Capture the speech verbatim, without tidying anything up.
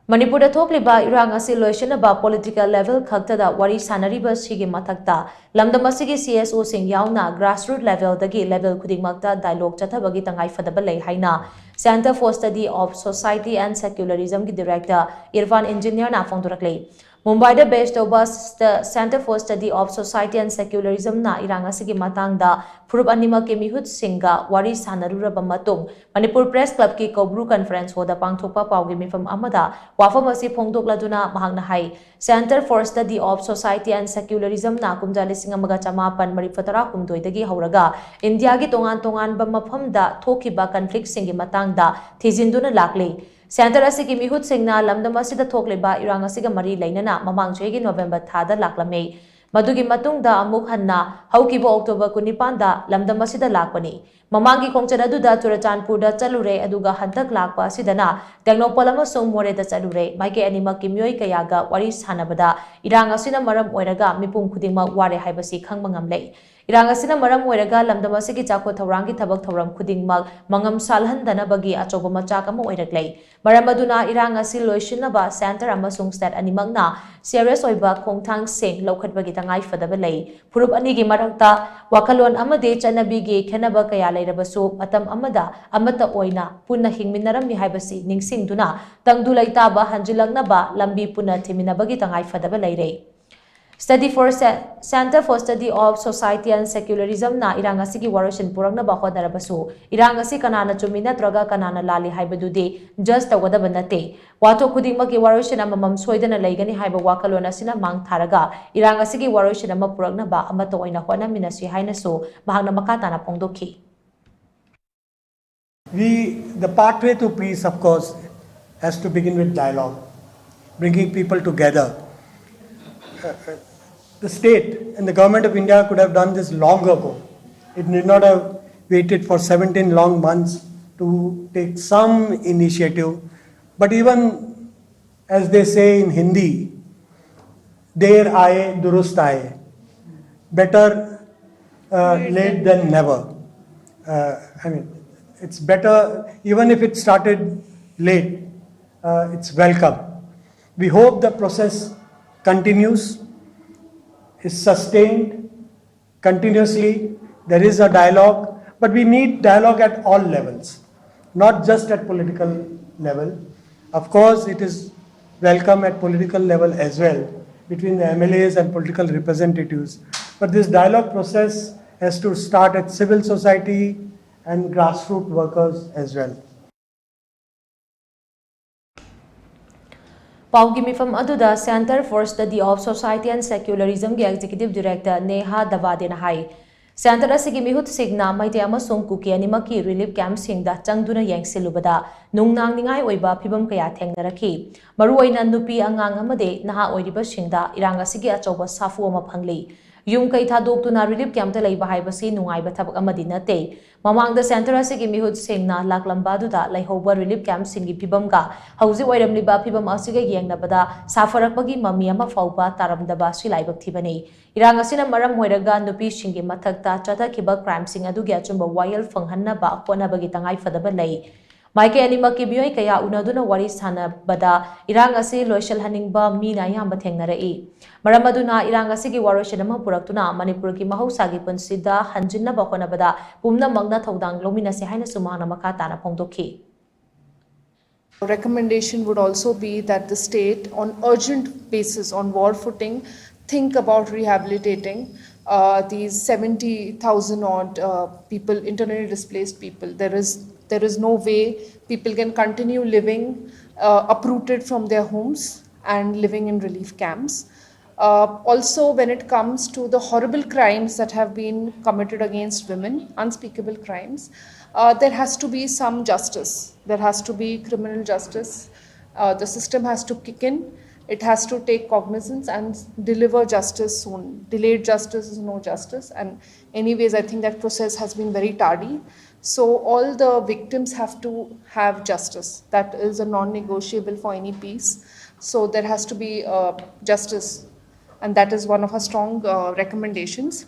ꯃꯅꯤꯄꯨꯔꯗ ꯊꯣꯛꯂꯤꯕ ꯏꯔꯥꯡ ꯑꯁꯤ ꯂꯣꯏꯁꯤꯟꯅꯕ political level ꯈꯛꯇꯗ ꯋꯥꯔꯤ ꯁꯥꯅꯔꯤꯕꯁꯤꯒꯤ ꯃꯊꯛꯇ, ꯂꯝꯗꯝ ꯑꯁꯤꯒꯤ CSOꯁꯤꯡ ꯌꯥꯎꯅ grassroot levelꯗꯒꯤ level ꯈꯨꯗꯤꯡꯃꯛꯇ dialogue ꯆꯠꯊꯕꯒꯤ ꯇꯉꯥꯏꯐꯗꯕ ꯂꯩ ꯍꯥꯏꯅ Center for Study of Society and Secularismꯒꯤ director Irfan ꯏꯟꯖꯤꯅꯤꯌꯔꯅ ꯐꯣꯡꯗꯣꯔꯛꯂꯤ꯫ ꯃꯨꯝꯕꯥꯏꯗ base ꯇꯧꯕ ꯁ-, Center for Study of Society and Secularismꯅ ꯏꯔꯥꯡ ꯑꯁꯤꯒꯤ ꯃꯇꯥꯡꯗ ꯐꯨꯔꯨꯞ ꯑꯅꯤꯃꯛꯀꯤ ꯃꯤꯍꯨꯠꯁꯤꯡꯒ ꯋꯥꯔꯤ ꯁꯥꯅꯔꯨꯔꯕ ꯃꯇꯨꯡ, ꯃꯅꯤꯄꯨꯔ Press Clubꯀꯤ ꯀꯧꯕ꯭ꯔꯨ conference hallꯗ ꯄꯥꯡꯊꯣꯛꯄ ꯄꯥꯎꯒꯤ ꯃꯤꯐꯝ ꯑꯃꯗ ꯋꯥꯐꯝ ꯑꯁꯤ ꯐꯣꯡꯗꯣꯛꯂꯗꯨꯅ ꯃꯍꯥꯛꯅ ꯍꯥꯏ, Center for Study of Society and Secularismꯅ ꯀꯨꯝꯖꯥ ꯂꯤꯁꯤꯡ ꯑꯃꯒ ꯆꯃꯥꯄꯟ ꯃꯔꯤꯐꯨ ꯇꯔꯥꯍꯨꯝꯗꯣꯏꯗꯒꯤ ꯍꯧꯔꯒ ꯏꯟꯗꯤꯌꯥꯒꯤ ꯇꯣꯉꯥꯟ ꯇꯣꯉꯥꯟꯕ ꯃꯐꯝꯗ ꯊꯣꯛꯈꯤꯕ conflictꯁꯤꯡꯒꯤ ꯃꯇꯥꯡꯗ ꯊꯤꯖꯤꯟꯗꯨꯅ ꯂꯥꯛꯂꯤ꯫ Center ꯑꯁꯤꯒꯤ ꯃꯤꯍꯨꯠꯁꯤꯡꯅ ꯂꯝꯗꯝ ꯑꯁꯤꯗ ꯊꯣꯛꯂꯤꯕ ꯏꯔꯥꯡ ꯑꯁꯤꯒ ꯃꯔꯤ ꯂꯩꯅꯅ ꯃꯃꯥꯡ ꯆꯍꯤꯒꯤ November ꯊꯥꯗ ꯂꯥꯛꯂꯝꯃꯤ꯫ ꯃꯗꯨꯒꯤ ꯃꯇꯨꯡꯗ ꯑꯃꯨꯛ ꯍꯟꯅ ꯍꯧꯈꯤꯕ October ꯀꯨꯟꯅꯤꯄꯥꯟꯗ ꯂꯝꯗꯝ ꯑꯁꯤꯗ ꯂꯥꯛꯄꯅꯤ꯫ ꯃꯃꯥꯡꯒꯤ ꯈꯣꯡꯆꯠ ꯑꯗꯨꯗ ꯆꯨꯔꯆꯥꯟꯄꯨꯔꯗ ꯆꯠꯂꯨꯔꯦ, ꯑꯗꯨꯒ ꯍꯟꯗꯛ ꯂꯥꯛꯄ ꯑꯁꯤꯗꯅ ꯇꯦꯡꯅꯧꯄꯜ ꯑꯃꯁꯨꯡ ꯃꯣꯔꯦꯗ ꯆꯠꯂꯨꯔꯦ꯫ ꯃꯥꯏꯀꯩ ꯑꯅꯤꯃꯛꯀꯤ ꯃꯤꯑꯣꯏ ꯀꯌꯥꯒ ꯋꯥꯔꯤ ꯁꯥꯟꯅꯕꯗ ꯏꯔꯥꯡ ꯑꯁꯤꯅ ꯃꯔꯝ ꯑꯣꯏꯔꯒ ꯃꯤꯄꯨꯝ ꯈꯨꯗꯤꯡꯃꯛ ꯋꯥꯔꯦ ꯍꯥꯏꯕꯁꯤ ꯈꯪꯕ ꯉꯝꯂꯦ꯫ ꯏꯔꯥꯡ ꯑꯁꯤꯅ ꯃꯔꯝ ꯑꯣꯏꯔꯒ ꯂꯝꯗꯝ ꯑꯁꯤꯒꯤ ꯆꯥꯎꯈꯠ ꯊꯧꯔꯥꯡꯒꯤ ꯊꯕꯛ ꯊꯧꯔꯝ ꯈꯨꯗꯤꯡꯃꯛ ꯃꯉꯝ ꯁꯥꯜꯍꯟꯗꯅꯕꯒꯤ ꯑꯆꯧꯕ ꯃꯆꯥꯛ ꯑꯃ ꯑꯣꯏꯔꯛꯂꯦ꯫ ꯃꯔꯝ ꯑꯗꯨꯅ ꯏꯔꯥꯡ ꯑꯁꯤ ꯂꯣꯏꯁꯤꯟꯅꯕ center ꯑꯃꯁꯨꯡ state ꯑꯅꯤꯃꯛꯅ serious ꯑꯣꯏꯕ ꯈꯣꯡꯊꯥꯡꯁꯤꯡ ꯂꯧꯈꯠꯄꯒꯤ ꯇꯉꯥꯏ ꯐꯗꯕ ꯂꯩ꯫ ꯐꯨꯔꯨꯞ ꯑꯅꯤꯒꯤ ꯃꯔꯛꯇ ꯋꯥꯈꯜꯂꯣꯟ ꯑꯃꯗꯤ ꯆꯠꯅꯕꯤꯒꯤ ꯈꯦꯟꯅꯕ ꯀꯌꯥ ꯂꯩꯔꯕꯁꯨ, ꯃꯇꯝ ꯑꯃꯗ ꯑꯃꯠꯇ ꯑꯣꯏꯅ ꯄꯨꯟꯅ ꯍꯤꯡꯃꯤꯟꯅꯔꯝꯃꯤ ꯍꯥꯏꯕꯁꯤ ꯅꯤꯡꯁꯤꯡꯗꯨꯅ, ꯇꯪꯗꯨ ꯂꯩꯇꯥꯕ ꯍꯟꯖꯤꯜꯂꯛꯅꯕ ꯂꯝꯕꯤ ꯄꯨꯟꯅ ꯊꯤꯃꯤꯟꯅꯕꯒꯤ ꯇꯉꯥꯏ ꯐꯗꯕ ꯂꯩꯔꯦ꯫ Study for Ce-, Center for Study of Society and Secularismꯅ ꯏꯔꯥꯡ ꯑꯁꯤꯒꯤ ꯋꯥꯔꯣꯏꯁꯤꯟ ꯄꯨꯔꯛꯅꯕ ꯍꯣꯠꯅꯔꯕꯁꯨ, ꯏꯔꯥꯡ ꯑꯁꯤ ꯀꯅꯥꯅ ꯆꯨꯝꯃꯤ ꯅꯠꯇ꯭ꯔꯒ ꯀꯅꯥꯅ ꯂꯥꯜꯂꯤ ꯍꯥꯏꯕꯗꯨꯗꯤ judge ꯇꯧꯒꯗꯕ ꯅꯠꯇꯦ꯫ ꯋꯥꯊꯣꯛ ꯈꯨꯗꯤꯡꯃꯛꯀꯤ ꯋꯥꯔꯣꯏꯁꯤꯟ ꯑꯃꯃꯝ ꯁꯣꯏꯗꯅ ꯂꯩꯒꯅꯤ ꯍꯥꯏꯕ ꯋꯥꯈꯜꯂꯣꯟ ꯑꯁꯤꯅ ꯃꯥꯡ ꯊꯥꯔꯒ ꯏꯔꯥꯡ ꯑꯁꯤꯒꯤ ꯋꯥꯔꯣꯏꯁꯤꯟ ꯑꯃ ꯄꯨꯔꯛꯅꯕ ꯑꯃꯠꯇ ꯑꯣꯏꯅ ꯍꯣꯠꯅꯃꯤꯟꯅꯁꯤ ꯍꯥꯏꯅꯁꯨ ꯃꯍꯥꯛꯅ ꯃꯈꯥ ꯇꯥꯅ ꯐꯣꯡꯗꯣꯛꯈꯤ꯫ We, the pathway to peace, of course, has to begin with dialogue, bringing people together. Uh, uh, the state and the government of India could have done this long ago. It need not have waited for seventeen long months to take some initiative. But even, as they say in Hindi, देर आए दुरुस्त आए, better uh, late than never. Uh, I mean, it's better, even if it started late, uh, it's welcome. We hope the process continues, is sustained continuously. There is a dialogue, but we need dialogue at all levels, not just at political level. Of course, it is welcome at political level as well, between the M L As and political representatives. But this dialogue process has to start at civil society and grassroots workers as well. ꯄꯥꯎꯒꯤ ꯃꯤꯐꯝ ꯑꯗꯨꯗ Centre for Study of Society and Secularismꯒꯤ Executive Director Neha ꯗꯕꯥꯗꯦꯅ high, Centre ꯑꯁꯤꯒꯤ ꯃꯤꯍꯨꯠꯁꯤꯡꯅ ꯃꯩꯇꯩ ꯑꯃꯁꯨꯡ ꯀꯨꯀꯤ ꯑꯅꯤꯃꯛꯀꯤ relief campꯁꯤꯡꯗ ꯆꯪꯗꯨꯅ ꯌꯦꯡꯁꯤꯜꯂꯨꯕꯗ ꯅꯨꯡꯅꯥꯡꯅꯤꯡꯉꯥꯏ ꯑꯣꯏꯕ ꯐꯤꯚꯝ ꯀꯌꯥ ꯊꯦꯡꯅꯔꯛꯈꯤ꯫ ꯃꯔꯨꯑꯣꯏꯅ ꯅꯨꯄꯤ, ꯑꯉꯥꯡ ꯑꯃꯗꯤ ꯅꯍꯥ ꯑꯣꯏꯔꯤꯕꯁꯤꯡꯗ ꯏꯔꯥꯡ ꯑꯁꯤꯒꯤ ꯑꯆꯧꯕ ꯁꯥꯐꯨ ꯑꯃ ꯐꯪꯂꯤ꯫ ꯌꯨꯝ ꯀꯩ ꯊꯥꯗꯣꯛꯇꯨꯅ relief campꯇ ꯂꯩꯕ ꯍꯥꯏꯕꯁꯤ ꯅꯨꯡꯉꯥꯏꯕ ꯊꯕꯛ ꯑꯃꯗꯤ ꯅꯠꯇꯦ꯫ ꯃꯃꯥꯡꯗ Centre ꯑꯁꯤꯒꯤ ꯃꯤꯍꯨꯠꯁꯤꯡꯅ ꯂꯥꯛꯂꯝꯕ ꯑꯗꯨꯗ ꯂꯩꯍꯧꯕ relief campꯁꯤꯡꯒꯤ ꯐꯤꯚꯝꯒ ꯍꯧꯖꯤꯛ ꯑꯣꯏꯔꯝꯂꯤꯕ ꯐꯤꯚꯝ ꯑꯁꯤꯒ ꯌꯦꯡꯅꯕꯗ ꯁꯥꯐꯔꯛꯄꯒꯤ ꯃꯃꯤ ꯑꯃ ꯐꯥꯎꯕ ꯇꯥꯔꯝꯗꯕ ꯑꯁꯤ ꯂꯥꯏꯕꯛ ꯊꯤꯕꯅꯤ꯫ ꯏꯔꯥꯡ ꯑꯁꯤꯅ ꯃꯔꯝ ꯑꯣꯏꯔꯒ ꯅꯨꯄꯤꯁꯤꯡꯒꯤ ꯃꯊꯛꯇ ꯆꯠꯊꯈꯤꯕ crimeꯁꯤꯡ ꯑꯗꯨꯒꯤ ꯑꯆꯨꯝꯕ ꯋꯥꯌꯦꯜ ꯐꯪꯍꯟꯅꯕ ꯍꯣꯠꯅꯕꯒꯤ ꯇꯉꯥꯏꯐꯗꯕ ꯂꯩ꯫ ꯃꯥꯏꯀꯩ ꯑꯅꯤꯃꯛꯀꯤ ꯃꯤꯑꯣꯏ ꯀꯌꯥ ꯎꯅꯗꯨꯅ ꯋꯥꯔꯤ ꯁꯥꯟꯅꯕꯗ ꯏꯔꯥꯡ ꯑꯁꯤ ꯂꯣꯏꯁꯤꯜꯍꯟꯅꯤꯡꯕ ꯃꯤꯅ ꯑꯌꯥꯝꯕ ꯊꯦꯡꯅꯔꯛꯏ꯫ ꯃꯔꯝ ꯑꯗꯨꯅ ꯏꯔꯥꯡ ꯑꯁꯤꯒꯤ ꯋꯥꯔꯣꯏꯁꯤꯟ ꯑꯃ ꯄꯨꯔꯛꯇꯨꯅ ꯃꯅꯤꯄꯨꯔꯒꯤ ꯃꯍꯧꯁꯥꯒꯤ ꯄꯨꯟꯁꯤꯗ ꯍꯟꯖꯤꯟꯅꯕ ꯍꯣꯠꯅꯕꯗ ꯄꯨꯝꯅꯃꯛꯅ ꯊꯧꯗꯥꯡ ꯂꯧꯃꯤꯟꯅꯁꯤ ꯍꯥꯏꯅꯁꯨ ꯃꯍꯥꯛꯅ ꯃꯈꯥ ꯇꯥꯅ ꯐꯣꯡꯗꯣꯛꯈꯤ꯫ Recommendation would also be that the state, on urgent basis, on war footing, think about rehabilitating uh, these seventy thousand odd uh, people, internally displaced people. There is there is no way people can continue living uh, uprooted from their homes and living in relief camps. Uh, also, when it comes to the horrible crimes that have been committed against women, unspeakable crimes, uh, there has to be some justice. There has to be criminal justice. Uh, the system has to kick in. It has to take cognizance and deliver justice soon. Delayed justice is no justice. And, anyways, I think that process has been very tardy. So, all the victims have to have justice. That is a non negotiable for any peace. So, there has to be uh, justice. And that is one of our strong uh, recommendations.